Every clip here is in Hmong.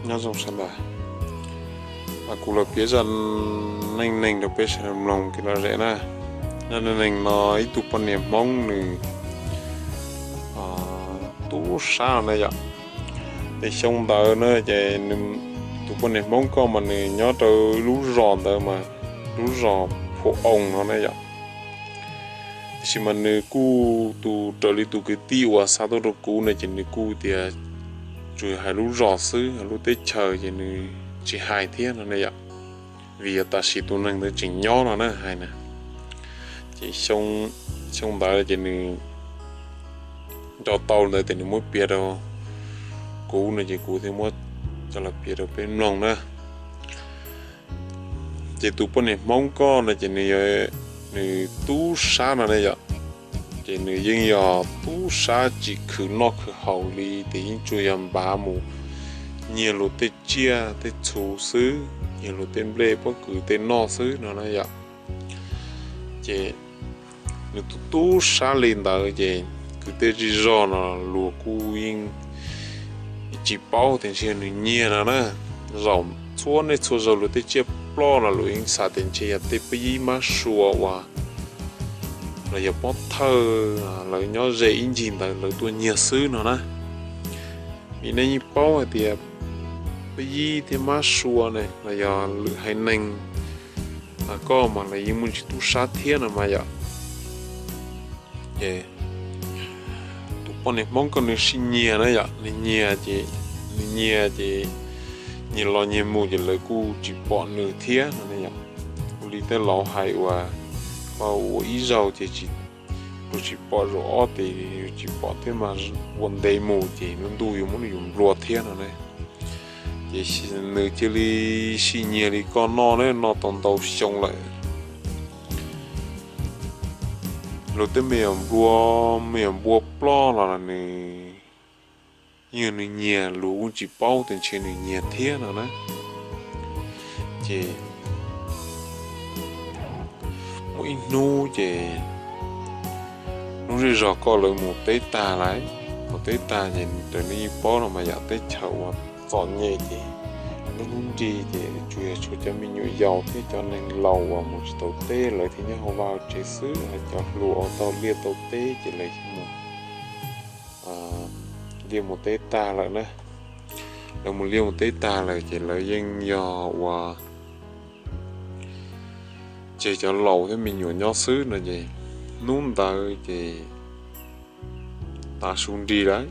Nyob zoo sawv daws, kuv los piav zaj neej neeg rau peb sawv daws mloog kev lom zem na. Zaj neej neeg no ib tug poj niam Hmoob nws tub sab no na yom. Ces xyoo ntawd na ces tus poj niam Hmoob ko mas nws nyob rau lub zos ntawd mas lub zos Phu Oo no na yom. Tiam sis mas nws kuj tus raws li tus kwv tij uas xa tuaj rau kuv na ces nws kuj tias tsuas hais lub zos xwb, lub teb chaws ces nws tsis hais thiab no ne yom. Vim yog tam sim tus neeg ntawd tseem nyob no na hais na. Ces xyoo ntawd ces nws nco tau ntawd ces nws muab piav rau kuv no ces kuv thiaj muab coj los piav rau peb mloog na. Ces tus poj niam Hmoob ko no ces nws, nws tub sab no ne yom. Ces nws yeej yog tub sab tsis khwv noj khwv haus li, ces yeej tsuas yog npav mus nyiag luag tej tsiaj tej txhu xwb, nyiag luag tej nplej pob kws tej noj xwb no na yom. Ces nws tub tub sab li ntawd ces kwv tij zej zog no luag kuj yeej tsis paub tias ntshe nws nyiag no na. Zaum txhua niaj txhua zaus luag tej tsiaj ploj los luag yeej xav tias ntshe yog tej pab yib mab sua uas los yog pov thawj lawv nyob ze ib ncig ntawd lawv tuaj nyiag xwb no na. Vim nej yeej paub hais tias pab yib thiab mab sua ne los yog lwm haiv neeg koj mas lawv yeej muaj ntsis tub sab thiab no mas yom. Ces tus poj niam Hmoob ko nws sib nyiag na yom, nws nyiag ces, nws nyiag ces nyiag los nyiag mus ces lawv kuj tsis pom nws thiab no ne yom. Ua li tej laus hais uas koj ua ib zaug ces tsis, luag tsis pom zaum ob ces yus tsis pom thiab mas ua ntev mus ces lub ntuj yuav muab nws yuav nplua thiab no ne. Ces nws cia li sib nyiag li koj noj ne, noj tau ntau xyoo lawm. Luag tej me nyuam nplua, me nyuam npua ploj los nws, yeej yog nws nyiag, luag kuj tsis paub tias ntshe nws nyiag thiab no na. Ces muaj ib hnub ces lub zej zog ko lawv mus teb tag lawm, mus teb tag ces raws nej yeej paub no mas yam teb chaws uas txom nyem ces lub hnub nrig ces tsuas yog tshuav cov me nyuam yaus thiab cov neeg laus uas mus tsis tau teb lawv thiaj nyob hauv vaj hauv tsev xwb, cov hluas uas tau liaj tau teb ces lawv mus liaj mus teb tag lawm na. Lawv mus liaj mus teb tag lawm ces lawv yeej yog uas tseg cov laus thiab me nyuam nyob xwb no ces hnub ntawd ces tav su nrig lawm,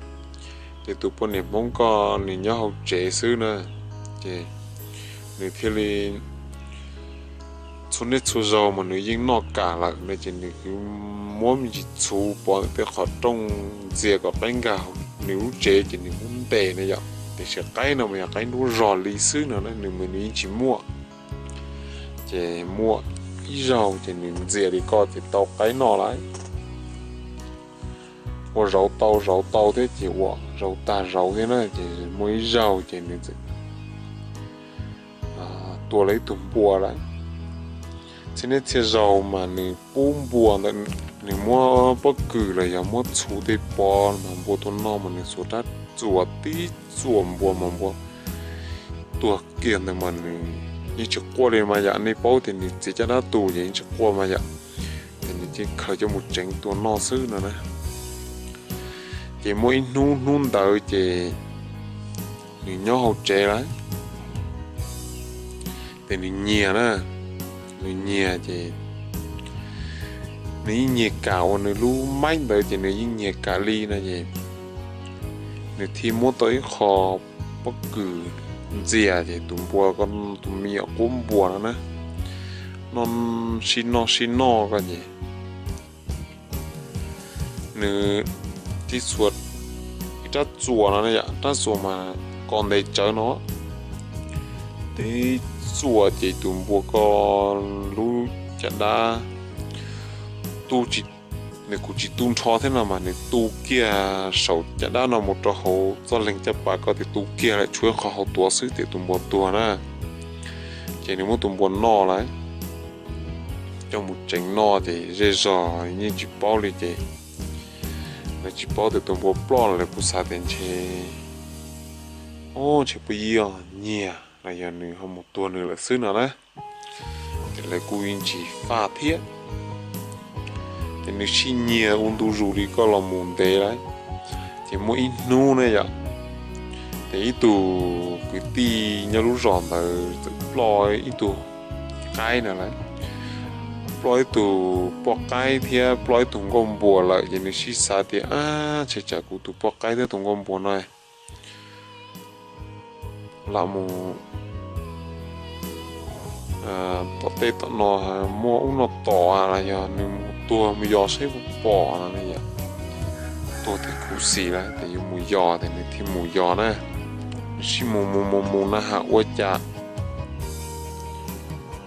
ces tus poj niam Hmoob ko nws nyob hauv tsev xwb na, ces nws thiaj li txhua niaj txhua zaus mas nws yeej noj kam lawm no ces nws kuj muab me ntsis txhuv pov ntawm tej qhov rooj ntxias kom qaib nkag nws lub tsev ces nws muab ntes na yom. Tiam sis qaib no mas yog qaib nruab zog li xwb no na, nws mas nws yeej tsis muaj. Ces muaj ib zaug ces nws ntxias li ko ces tau qaib noj lawm. Ua zauv tau zauv tau thiab ces ua zauv tag zauv thiab na ces muaj ib zaug ces nws txawm tua lawm ib tug npua lawm. Txhia niaj txhia zaus mas nws pub npua ntawm, nws muab pob kws los yog muab txhuv tej pov mas npua tuaj noj mas nws xuas rab txuas tib txuas npua mas npua tuag kiag ntawd mas nws yeej tsis quaj li mas yam, nej paub tias nws txiav caj dab tus ces yeej tsis quaj mas yam, ces nws cia li khaws coj mus tsev tua noj xwb no na. Ces muaj ib hnub, hnub ntawd ces nws nyob hauv tsev lawm, ces nws nyiag na, nws nyiag ces nws yeej nyiag kam uas nws lub maib ntawd ces nws yeej nyiag kam li no ces nws thiaj muab tau ib qho pob kws ntxias ces tus npua ko, tus me nyuam quab npua no na, noj sib noj sib noj ko ces nws tib txhuas ib rab txuas no, rab txuas mas kos ntes tsawv no, tib txuas ces tus npua ko lub caj dab tu tsis, nws kuj tsis tu nrho thiab no mas nws tu kiag saum caj dab no mus rau hauv txoj leeg caj pas ko ces tu kiag lawm tshuav ib qho hauv tuav xwb ces tus npua tuag na. Ces nws muab tus npua noj lawm. coj mus tsev noj ces zej zog yeej tsis paub li ces lawv tsis paub tias tus npua ploj los lawv kuj xav tias ntshe, o, ntshe puas yog nyiag los yog nws ho mus tuag nws lawm xwb no na. Ces lawv kuj yeej tsis faj thiab. Ces nws sib nyiag ua ntu zus li koj los mus ntev lawm. Ces muaj ib hnub ne yom, ces ib tug kwv tij nyob lub zos ntawd txawm ploj ib tug qaib no lawm, ploj ib tug poj qaib thiab ploj ib tug nkauj npua lawm. Ces nws sib xav tias, ab, ntshe tsam kuv tus poj qaib thiab tus nkauj npua no lam mus tom tej tom no muaj ub no tom los yog nws mus tuag mus yos saib puas pom no, tuag tiag khuv xim lawm ces yuav mus yos ces nws thiaj mus yos na. Nws sib mus mus mus mus na has ua cas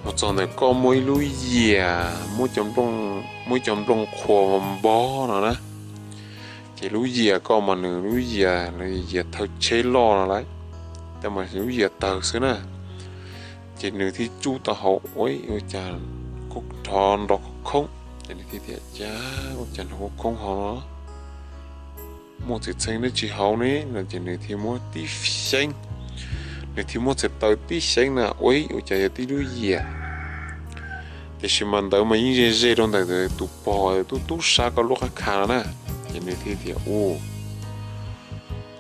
mus txog ntawm koj muaj ib lub yias, muab cov nplooj qhuav npog no na. Ces lub yias koj mas nws lub yias, yias thawj tsheb loj no lawm, tab mas lub yias tawg xwb na. Ces nws thiaj tsuj tau hauv, ua cas rov nrov khoob khoob, ces nws thiaj tias, cas ua cas nrov khoob khoob hauv no, muaj txheej txheem dab tsi hauv ne no. Ces nws thiaj muab tib xyeeb, nws thiaj muab txhais taw tib xyeeb na, ua cas yog tib lub yias. Tiam sis mas ntawd mas yeej ze ze rau ntawm tus pog tub tub sab koj lub qab kha no na. Ces nws thiaj tias, u,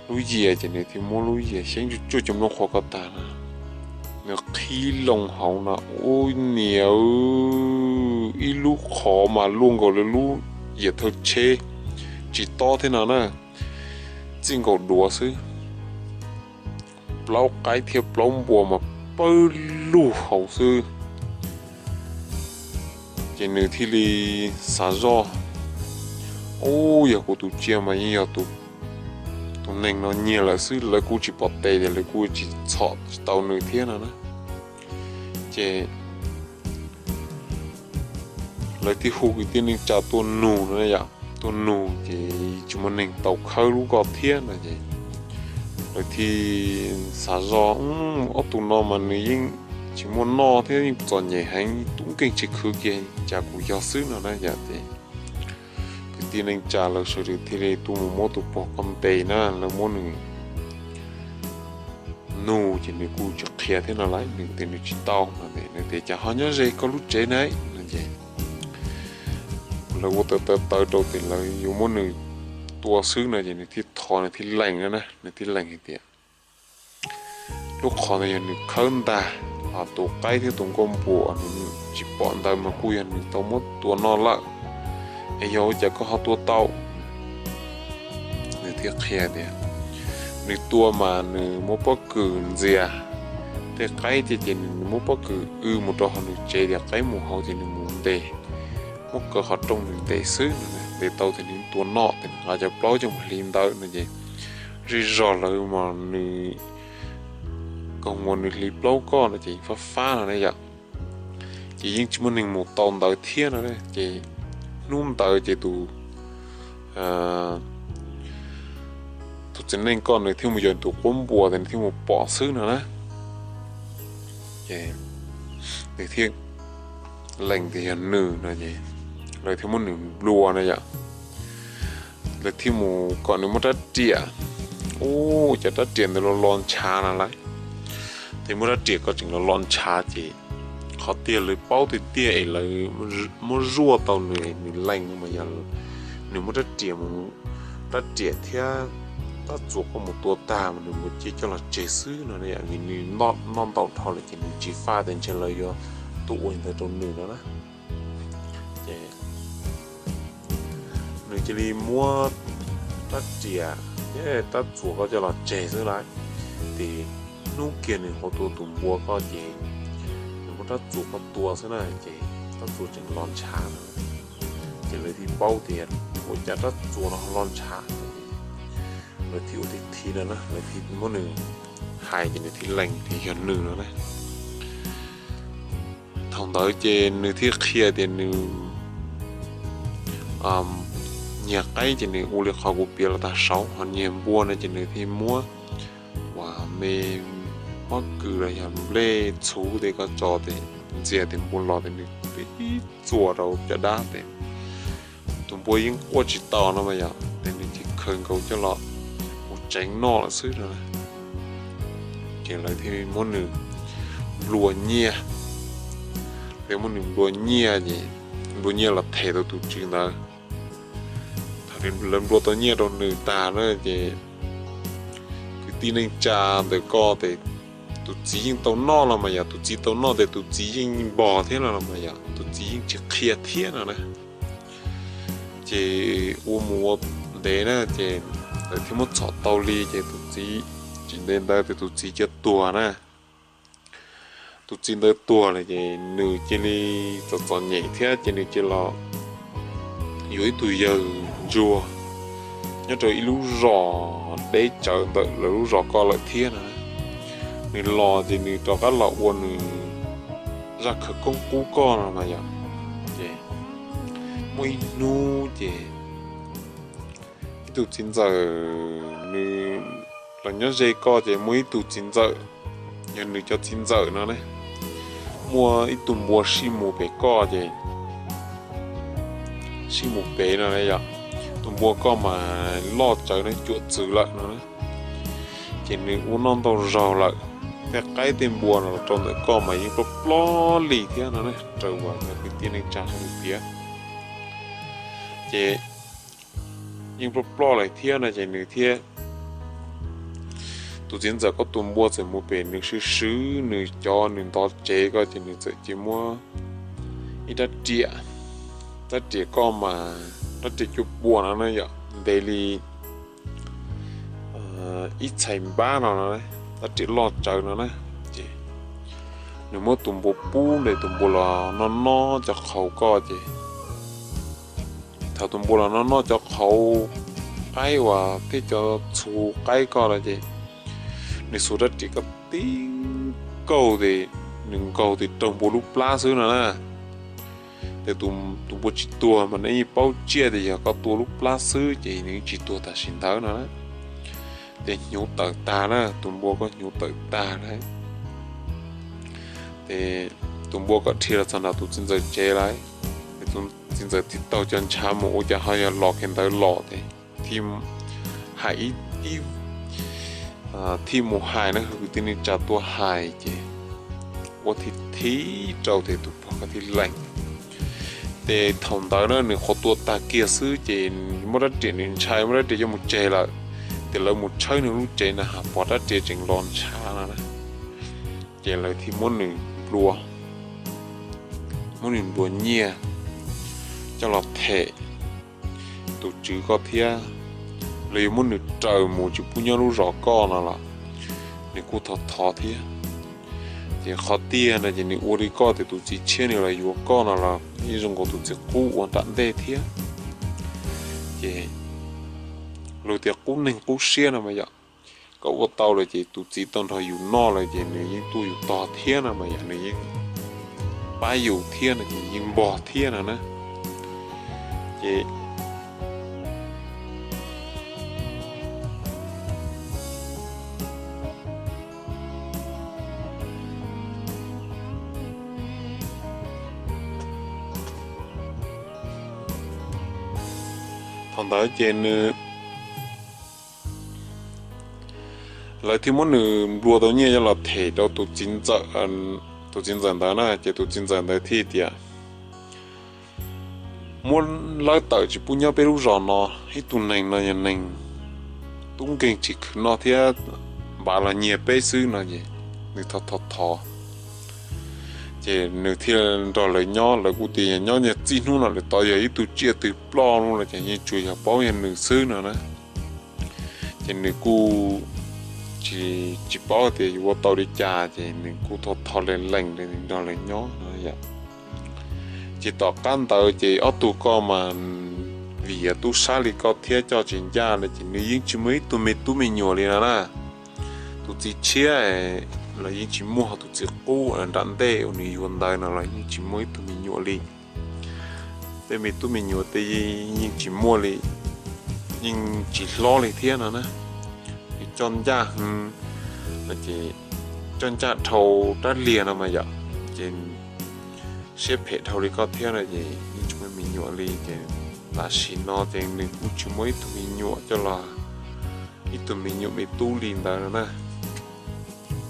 lub yias, ces nws thiaj muab lub yias xyeeb tsuj tsuj cov nplooj qhuav ko tag na, nws qhib loo hauv no, ub niam, ib lub qhov mas luaj nkaus li lub yias thawj tsheb tsis tob thiab no na, txij nkaus duav xwb. Plaub qaib thiab plaub npua mas pawg lug hauv xwb. Ces nws thiaj li xav zoj, ub, yog kuv tus tsiaj mas yeej yog tus neeg no nyiag lawm xwb, lawv kuj tsis pom tes ces lawv kuj tsis txhom tsis tau nws thiab no na. Ces lawv thiaj hu kwv tij neej tsa tuaj nug no yom, tuaj nug ces tsis muaj neeg tau khawb lub ko thiab no ces lawv thiaj xav zoj, ob tug no mas nws yeej tsis muaj noj thiab yeej txom nyem heev, tub nkeeg tsis khwv kiag, cas kuv yog xwb no na yom. Ces kwv tij neej tsa lawv sawv daws thiaj li tuaj mus muab tus pog ko ntes na, lawv muab nws nug ces nws kuj tsis qhia thiab no lawm, nws tias nws tsis tau no. Nws tias cas ho nyob ze koj lub tsev na no ces lawv ua taw taw taw rau tias lawv yuav muab nws tua xwb no ces nws thiaj thov, nws thiaj lees na, nws thiaj lees hais tias lub qhov ntawd yog nws khawb ntag, ho tus qaib thiab tus nkauj npua nws tsis pom ntawd mas kuj yog nws tau muab tua noj lawm, es yog ua cas koj ho tua tau? Nws thiaj qhia tias nws tua mas nws muab pob kws ntxias tej qaib ces nws muab pob kws w mus rau hauv nws tsev tias qaib mus hauv ces nws mus ntes, muab kaw qhov rooj nws ntes xwb, ntes tau ces nws tua noj ces nws nqa cov plaub coj mus hliv ntawd no ces zej zog lawv mas nws, kaus uas nws hliv plaub koj no ces fab fab no ne yom. Ces yeej tsis muaj neeg mus tau ntawd thiab no. Ces hnub ntawd ces tus, tus txiv neej koj nws thiaj mus yos tus quab npua ces nws thiaj mus pom xwb no na. Ces nws thiaj lees tias yog nws no ces lawv thiaj muab nws nplua no yom. Lawv thiaj mus kom nws muab rab riam, ub, cov rab riam ntawd los los ntshav no lawm. Ces muab rab riam kom tseem los los ntshav ces qhov tiag lawv paub tiag tiag es lawv muab zuaj tau nws, nws lees mas yog nws muab rab riam, rab riam thiab tab txuas koj mus tua tag mas nws mus cia coj los tseg xwb no, vim nws noj ntau dhau lawm ces nws tsis faj tias ntshe lawv yuav tuaj ua li ntawd rau nws no na. Ces nws cia li muab rab riam thiab tab txuas koj coj los tseg xwb lawm. Ces hnub kiag nws hau tua tus npua koj ces nws muab rab txuas koj tua xwb na ces rab txuas tseem los ntshav no. Ces lawv thiaj paub tias ua cas rab txuas no los ntshav. Lawv thiaj ua thiaj thiv no na, lawv thiaj muab nws hais ces nws thiaj lees tias yog nws no na. Thaum ntawd ces nws thiaj qhia tias nws nyiag qaib ces nws ua li qhov kuv piav los tag saud, ho nyiag npua no ces nws thiaj muab uas me pob kws los yog nplej txhuv tes koj tso tes txias tes npua los tes nws tib txuas rau caj dab tes tus npua yeej quaj tsis tau no mas yog tes nws cia li khaws nkaus coj los mus tsev noj lawm xwb no. Ces lawv thiaj muab nws nplua nyiaj, thiaj muab nws nplua nyiaj ces nplua nyiaj los them tau tus tswv ntawd. Thaum lawv nplua tau nyiaj rau nws tag na ces kwv tij neej tsa ntawm koj tes tus txiv yeej tau noj los mas yog tus txiv tau noj tes tus txiv yeej npog thiab no los mas yog tus txiv yeej tsis qhia thiab no na. Ces ua mus ua ntev na ces lawv thiaj muab txhom tau li ces tus txiv tsis ntev ntawd tes tus txiv cia tuag na. Tus txiv ntawd tuag lawm ces nws cia li txom txom nyem thiab ces nws cia los yuav ib tug yawg ntsuag nyob rau ib lub zos deb tsawv ntawm lawv lub zos koj lawm thiab no. Nws los ces nws rov qab los ua nws zaj khawv koob qub koj no mas yog. Ces muaj ib hnub ces ib tug txiv ntxawm nws los nyob ze koj ces muaj ib tug txiv ntxawm, yog nws cov txiv ntxawm no ne, muaj ib tug npua sij mus pem koj ces sij mus pem no yog tus npua koj mas loj tsawv no cuam txwv lawm no. Ces nws ua noj ntau zaug lawm, tej qaib tej npua no los rau ntawm koj mas yeej ploj ploj li thiab no, raws uas cov kwv tij neej tsa sawv daws piav. Ces yeej ploj ploj lawm thiab no ces nws thiaj, tus txiv ntxawm koj tus npua txawm mus pem nws swb swb nws cov nws ntov tsev koj ces nws txawm cia muab ib rab riam, rab riam koj mas rab riam cua pua no na yom, ntev li ib txhais npab no no, rab riam loj tsawv no na. Ces nws muab tus npua pub tes tus npua los noj noj cov qhauv koj ces thaum tus npua los noj noj cov qhauv qaib uas thiab cov txhu qaib koj no ces nws xuas rab riam koj tib nkaug tes nws nkaug tes raug npua lub plab xwb no na. Ces tus npua tsis tuag mas nws yeej paub tsiaj tias yog koj tua lub plab xwb ces nws yeej tsis tuag tam sim ntawd no. Ces hnyuv tawm tag na, tus npua koj hnyuv tawm tag na. Ces tus npua kom dhia los txog nram tus txiv ntxawm tsev lawm, ces tus txiv ntxawm thiaj taug cov ntshav mus ua cas ho yog los kiag ntawd los ces thiaj hais ib, thiaj mus hais na, kwv tij neej tsa tuaj hais ces ua thib thib rau ces tus pog koj thiaj lees. Ces thaum ntawd na nws qhuav tua tag kiag xwb ces muab rab riam nws ntshai muab rab riam coj mus tseg lawm. Ces lawv mus tshawb nws lub tsev na has pom rab riam tseem los ntshav no na. Ces lawv thiaj muab nws nplua, muab nws nplua nyiaj coj los them tus tswv koj thiab, los yuav muab nws raws mus tsis pub nyob lub zos koj no los nws kuj thov thov thiab. Ces qhov tiag no ces nws ua li koj tias tus txiv tshiab nws los yuav koj no los yeej zoo nkaus tus txiv qub ua nram ntej thiab. Ces luag tias qub neeg qub siab no mas yom, koj ua tau lawm ces tus txiv tau nrog yus noj lawm ces nws yeej tuaj yus tog thiab no mas yom, nws yeej pab yus thiab no ces yeej npog thiab no na. Ces thaum ntawd ces nws, lawv thiaj muab nws nplua tau nyiaj coj los them rau tus txiv ntxawm, tus txiv ntxawm ntawd na, ces tus txiv ntxawm ntawd thiaj tias muab lawv tawm tsis pub nyob peb lub zos no, ib tug neeg no yog neeg tub nkeeg tsis khwv noj thiab, npav los nyiag peb xwb no ces nws thov thov thov. Ces nws thiaj nrog lawv nyob, lawv kuj tias yog nyob nyiag txij hnub no lawm tod yog ib tug tsiaj twg ploj lawm ces yeej tsuas yog paub yog nws xwb no na. Ces nws kuj tsis, tsis paub tias yuav ua tau li cas ces nws kuj thov thov lees lees nrog lawv nyob no yom. Ces tom qab ntawd ces ob tug koj mas vim yog tub sab li koj thiab coj tsis ncaj no ces nws yeej tsis muaj ib tug me tub me nyuam li no na. Tus txiv tshiab los yeej tsis muaj, ho tus txiv qub nram ntej uas nws yuav ntawd no los yeej tsis muaj ib tug me nyuam li. Tej me tub me nyuam tej yeej tsis muaj li, yeej tsis hlob li thiab no na. Nws coj ncaj heev, ces coj ncaj dhau rab liag no mas yom, ces siab phem dhau li koj thiab no ces yeej tsis muaj me nyuam li. Ces tam sim no ces nws kuj tsis muaj ib tug me nyuam coj los, ib tug me nyuam me tub li ntawd no na.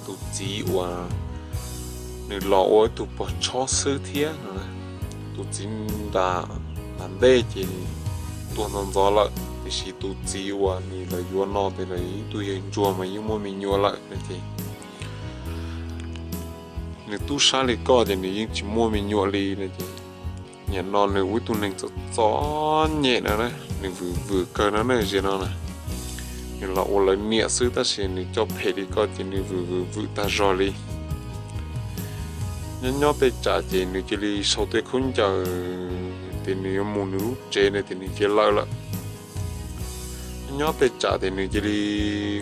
Tus txiv uas nws los ua ib tug pog tshob xwb thiab no, tus txiv nram ntej ces tuag ntxov ntxov lawm, tiam sis tus txiv uas nws los yuav no ces ib tug yawg ntsuag mas yeej muaj me nyuam lawm no ces nws tub sab li koj ces nws yeej tsis muaj me nyuam li no ces, nim no nws ua ib tug neeg txom txom nyem no na, nws vwm vwm kawg no ne, ziag no na. Nws los ua lawv niam xwb tab sis nws coj phem li koj ces nws vwm vwm vwm tag zog li. Nyob nyob tej tsam ces nws cia li sau tej khaub ncaws, ces nws yuav mus nws lub tsev na ces nws cia lawm lawm. Nyob nyob tej tsam ces nws cia li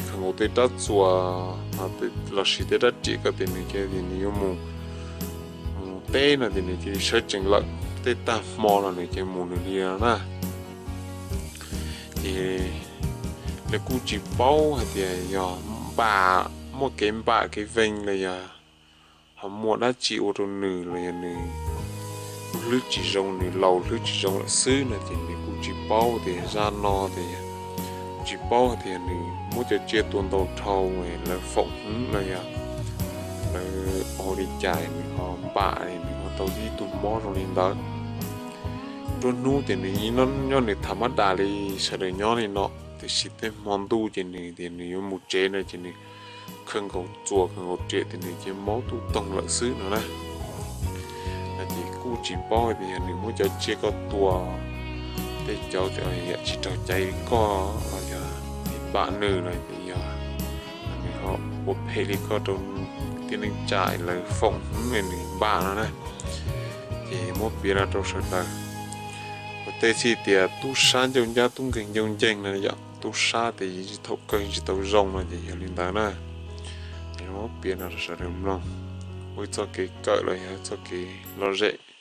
khaws nkaus tej rab txuas lossis tej rab riam ko ces nws cia li nws yuav mus mus teb no ces nws cia li sawv tsees lawm. Tej tag hmo no nws cia li mus nws li no na. Ces nws kuj tsis paub hais tias yog npam, muaj kev npam kev veej los yog ho muaj dab tsi ua rau nws los yog nws hlwb tsis zoo, nws laus hlwb tsis zoo lawm xwb no ces nws kuj tsis paub tias zaj no tias, tsis paub tias nws muab cov tsiaj tua ntau dhau lawv foom hwv los yog lawv ua li cas nws ho npam nws ho tau ib tug mob zoo li ntawd. Nruab hnub ces nws nyob nws tham mab das li sawv daws nyob li no, tiam sis tej hmo ntuj ces nws tias nws yuav mus tsev no ces nws khaws nkaus txuas khaws nkaus riam ces nws cia li mob tub toog lawm xwb no na. No ces kuj tsis paub tias yog nws muab cov tsiaj ko tua, tej cov yam tsis raug cai li koj los yog nws npam nws los yog nws ho ua phem li koj rau tib neeg tsam lawv foom hwv nws npam no na. Ces muab piav no rau sawv daws. Ua tej txhij tias tub sab ncauj ncab tub nkeeg ncauj nceeg no yom, tub sab tias yeej tsis thaum kawg tsis tau zoo no ces yog li ntawd na. Ces muab piav no rau sawv daws mloog ua ib txoj kev kawm los yog ib txoj kev lom zem